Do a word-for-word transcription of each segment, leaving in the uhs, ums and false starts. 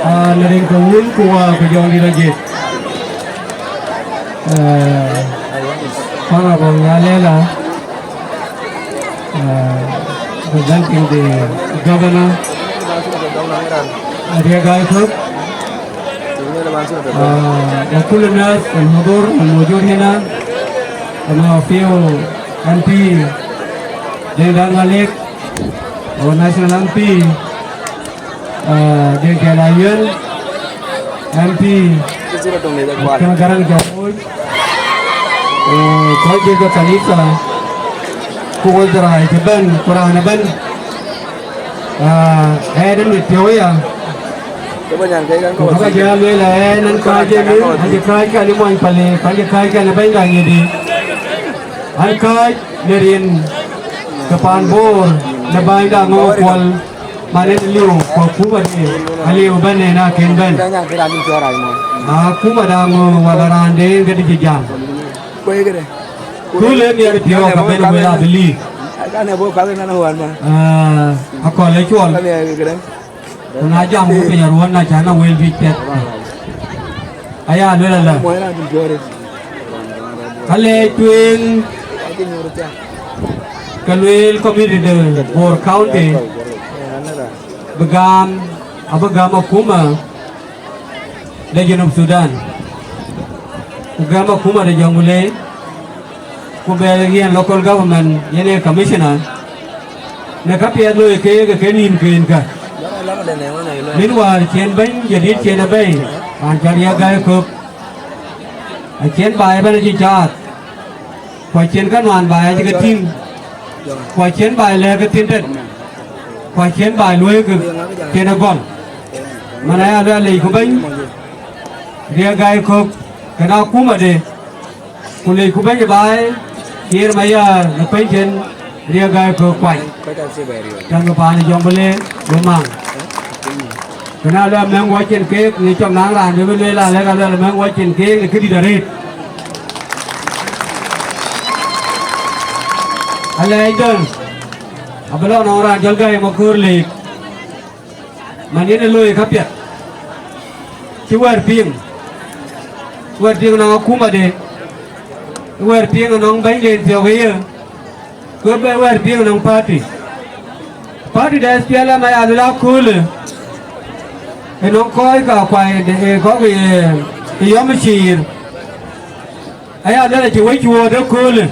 Ah, në rin ke wun ku wa ku jɔŋdït ajiëc. Ah, Honorable Nyalela, ah, representing the governor, Riek Gai Kok, ah, wa kullu nas al-hudur al-mawjud hina, kama fiu M P Deng Dang Malek, our national M P, ah, Deng Tiel Ayuen, M P, kën Garang Jɔŋ Woi, eh, kɔc dït ke kanitha, ku wudhura cï bɛ̈n, ku raan ëbɛ̈n, ah, ɣɛn ë mit piɔ̈u aya. Ku ka jɔ lueel ɣɛn, an kääc ënë, an cï kääc kɛn ë mony Pale, ku an cï kääc kɛn ë bɛ̈ny Ganyidi. An kääc në rin ke paan Bor, në bänyda Aŋɔ̈k Kuɔl, man en liu, ku akuma de aliu bɛ̈n en akën bɛ̈n. Akuma da Aŋɔ̈k wala raan de en ke dï cï jam. Ku le miɛt piɔ̈u ka ben wël abï liik. Ah, akɔ̈l ë cuɔl. Ku na jam ku piny aruɔ̈n na cän a wël juëc piɛth. Aya luel alä. Alɛɛc tueŋ ke lueel community de Bor County bï gam, abï gam akuma de Junub Sudan, ku gam akuma de Jonglei, ku bɛ yen local government yen ee commissioner, në ka piɛth looi keek ë ke nïn keenkä. Meanwhile, cïn bɛ̈ny jadït cïn ë bɛ̈i, raan cɔl Riek Gai Kok, acïn baai ëbɛ̈n acï caath, ku acïn ka nuan baai acï ke tïŋ, ku acïn baai lɛ̈k ke thïn tët, ku acïn baai luɔ̈i ke cïn ë gɔl. Man aya lueel alɛɛc ku bɛ̈ny Riek Gai Kok, kën akumade, ku lec ku bɛ̈ny ë baai, Kiir Mayäär në pɛ̈ny cïn Riek Gai Kok kuany. Tɛ̈n bï paan ë Jonglei bï maŋ. Kën aluel amɛ̈ŋ wɔ cin keek, në cɔk naŋ raan bï bï lueel alɛ̈k aluel amɛ̈ŋ wɔ cin keek në këdït arëët. Alɛɛcdä abï lɔ nɔŋ raan cɔl Gai Maköör Leek. Man yen ë looi käpiɛth, cï wɛ̈ɛ̈r piŋ, wɛ̈ɛ̈r piŋ nɔŋ akumade, wɛ̈ɛ̈r piŋ nɔŋ bɛ̈nyden thiɔ̈k ë ye, ku bɛ wɛ̈ɛ̈r piŋ nɔŋ party. Party de S P L M aya luel aköölë, ë nɔŋ kɔc ka kuany ë kɔ̈k ë yɔm ë ciir. Aya luel acï wec cuööt ëköölë,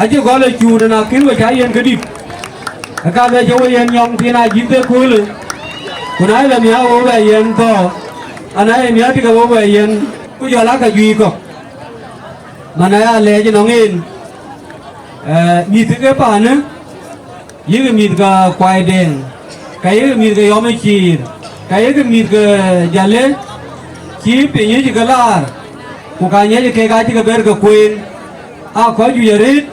acï gɔl ë cuut, na kën we cä yen këdït, ë ka luel cï we yen nyɔŋ thiin ajïth ëköölë, ku na ëlë miäk we bɛ yen thɔ̈ɔ̈r, ana ye miäk tïkë we bɛ yen, ku jɔl aa ka juëc kɔ̈k. Man aya lɛɛc ënɔŋ en, eh, mïth ke paanë, yïk mïth ke Kuai Deŋ, ka yïk mïth ke Yɔm ë Ciir, ka yïk mïth ke Jalë, cï piny yic ke laar, ku ka ŋiɛc kek acï ke ber ke kueen, aa kɔc juëc arëët,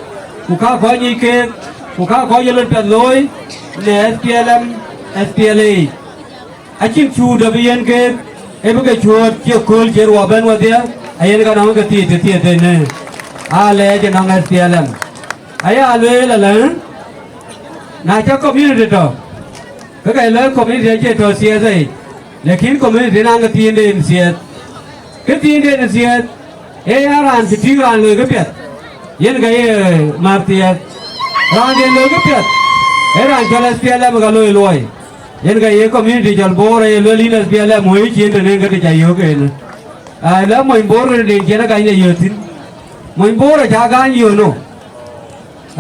ku ka kɔc ŋic keek, ku ka kɔc ye lon piɛth looi në S P L M, S P L A. Acïn cuut abï yen keek, ee bï ke cuööt cï kööl cï ruɔp bɛ̈n wedhie, ayen ka nɔŋ ke thiëëth thiëëth ënë, aa lɛɛc ënɔŋ S P L M. Aya lueel alä, na cä community tɔ, ke ka lɔ community acie tɔ thiëëth yic, lakin community naŋ ke thiinden thiëëth. Ke thiinden thiëëth, ee ya raan cï tïŋ raan loi këpiɛth, yen ka ye määr thiëëth. Raan den loi këpiɛth, ee raan cɔl S P L M ka loi luɔi. Yen ka ye community cɔl Bor aye luel yïn S P L M wëi cin tënë ke të ca yök en. Aa, lɔ mony Bor röt den cien agany de yök thïn. Mony Bor acä gany yök no.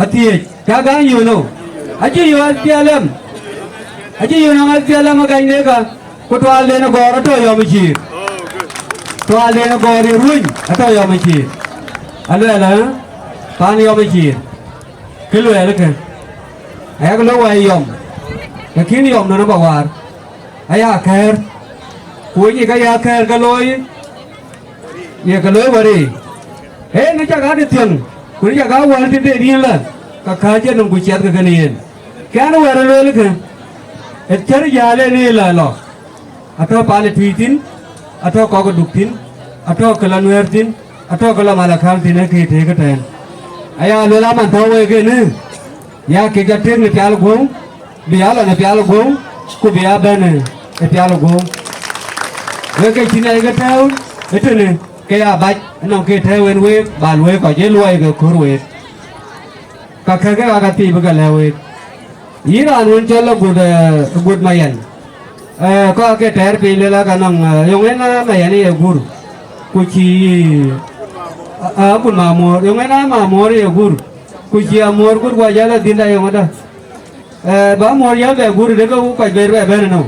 Athiëëc, cä gäny yöno, acï yöök S P L M, acï yöök nɔm S P L M agäny de ka, ku tuaalden ë gɔ̈ɔ̈r atɔ̈ yɔm ë ciir. Tuaalden ë gɔ̈ɔ̈r ye ruöny atɔ̈ yɔm ë ciir. Aluɛɛl, ë, paan yɔm ë ciir, kë luɛɛl kë, ayak lɔ wɛɛi yɔm, lakin yɔm nɔn abä waar, aya kɛ̈ɛ̈r, ku wëny ë ka ya kɛ̈ɛ̈r ke looi, ye ke looi wär yic. Ee, në cak ade thiäŋ, ku në cak aa wäär tëde rin lä, ka kääc enɔm ku ciɛthkë kën yen. Kɛn wɛ̈ɛ̈r ë lueel kë, Ë cär jäl en ë lɔ lɔ, atɔ̈ paan ë Tuic thïn, atɔ̈ kɔ̈k ë Duk thïn, atɔ̈ ke lɔ Nuɛɛr thïn, atɔ̈ ke lɔ Malakal thïn, ee ke tëëk ëtɛ̈ɛ̈n. Aya lueel aman tɔ̈ wek en ë, ya kek jɔ tëëk në pial guöŋ, bï ya lɔ në pial guöŋ, ku bï ya bɛ̈n ë pial guöŋ. Wek ke cïn ayï ke tɛ̈ɛ̈u ëtënë, ke ya bac ënɔŋ ke tɛ̈ɛ̈u en week, ba luɔi kɔc ë luɔi ke kör week. Ka kɛ̈kë aka thii bï ke lɛ̈k week. Yïn raan wën cɔl Agut, eh, Agut Mayen. Eh, kɔc ke tɛɛr piny luel aka nɔŋ, eh, yöŋ en aa Mayen ye gur. Ku cï, eh, Agut Mamuɔ̈r, yöŋ en aa Mamuɔ̈r ye gur. Ku cï Amuɔ̈r gut guɔ jäl adhinda yöŋ ëdä. Eh, ba Amuɔ̈r jäl bɛ gur de ke ku kɔc ber bɛ bɛ̈n ënɔŋ.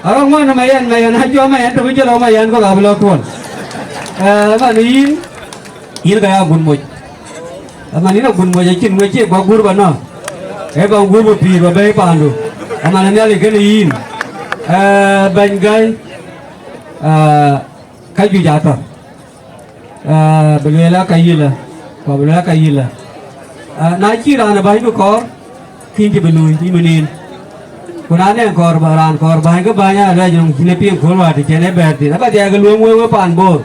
Arɔk ŋuan Mayen, Mayen acɔ Mayen tök cï lɔ Mayen kɔ̈k abï lɔ thuɔl. Eh, man yïn, yïn ka ya Agut Moc. Aman yïn Agut Moc acïn ŋö cï bä gur bä nɔ̈k. Ee bä gur bä pïïr bä bɛ̈i paandu. Aman Nhialic kënë yïn. Ee, bɛ̈ny gäi, ee, ka juëc atɔ̈. Ee, bï lueel aa ka yïlë, ku bï lueel aa ka yïlë. Ee, na cï raan ë bäny bï kɔɔr, kïn cï bï luui, yïn bï niin. Ku na nɛŋ kɔɔr bä, raan kɔɔr bäny ke bäny aa luɛc nɔm cïn e piŋ kööl wäär të cïn e bɛ̈ɛ̈r thïn. Aba dhiac ke luöŋ wek we paan Bor.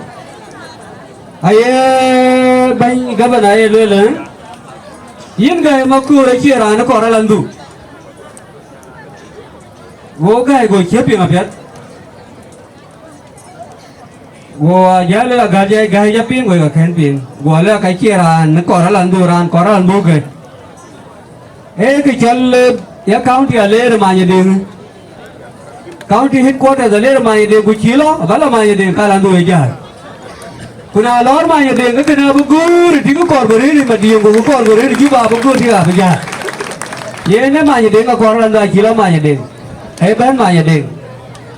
Aye bɛ̈ny gabana aye lueel, ë, yïn gäi Maköör acie raan ë kɔɔr alanhdu. Go gäi go cie piŋ apiɛth. Go jäl ë agäl jai gäi jɔ piŋ wek akën piŋ. Go lë ka cie raan ë kɔɔr alanhdu, raan kɔɔr alanhdu ke. Ee kë cɔl, eh, ya county aleer ë Manydeŋ. County headquarters aleer ë Manydeŋ, ku cï lɔ, aba lɔ Manydeŋ ka alanhdu ë jäl. Ku na lɔɔr Manydeŋ, ke kënë abï göör ë tik kɔɔr bï rëër ë Madiŋ, ku kɔɔr bï rëër ë Juba, abï göör tik abï jäl. Yen ë Manydeŋ akɔɔr alanhdu acï lɔ Manydeŋ. Ee bɛ̈n Manydeŋ.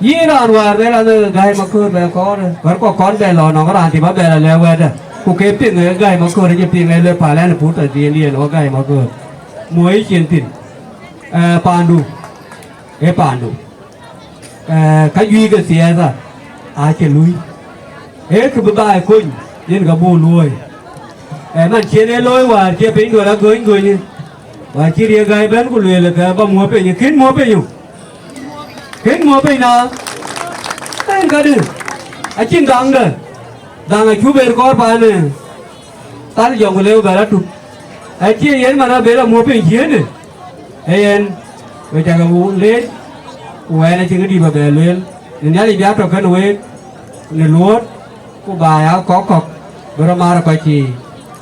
Yïn raan wäär bɛ raan ë gäi Maköör bɛ kɔɔr, wär kɔ̈k kɔn bɛ lɔ nɔŋ raan tï ba bɛ lɔ lɛ̈k wɛ̈tdä. Ku ke piŋ ë gäi Maköör ë jɔ piŋ ë le palɛn ë pur tɔ dhiëndiën wä gäi Maköör. Muɔi cin thïn. Eh, paandu. Ee paandu. Eh, ka juëc ke thiɛɛtha acï lui. Ee kë bï baai kony, yen ka buk luööi. Eh, man cien ee looi wäär cie piny duɔl agöny göny. Wäär cï riëk gäi bɛ̈n ku lueel ke ba muɔ̈p piny, kën muɔ̈p piny. Kën muɔ̈p piny na, en kadï, acïn dhaŋde, dhaŋ acuk ber kɔɔr panë, thal jɔŋ ku lëu bɛ rɔt tup. Acie yen man abël amuɔ̈p piny ciëëndë, ee yen, we cakë leec, ku wɛn acïn këdï bä bɛ lueel, në Nhialic bï a tɔ kën week, në luɔɔt, ku ba ya kɔ̈k kɔ̈k, bï rɔt maar kɔc cii.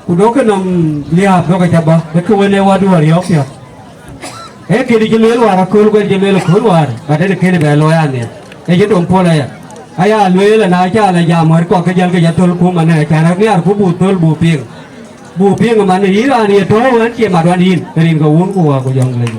Ku duɔ̈kkë nɔm liääp duɔ̈kkë cä bɔ̈, bï kë wën ee wäduɔ̈ɔ̈r yɔ̈ɔ̈k piɔ̈ɔ̈th. Ee këdï cï lueel wäär akööl, ku cï lueel akööl wäär, ba tëde kënë bɛ looi anhiɛn. Ee cï tom puɔl aya. Aya lueel ë na cä lɔ jam wɛ̈t kɔ̈k ke jälkë jɔ thöl kum anë, acan rɔt nhiaar ku buk thöl buk piŋ. Buk piŋ ëmën, yïn raan ye tɔ̈u ɣɛn cie mat ɣɔn yïn, rin ke wun ku wäär ku jɔŋ lec.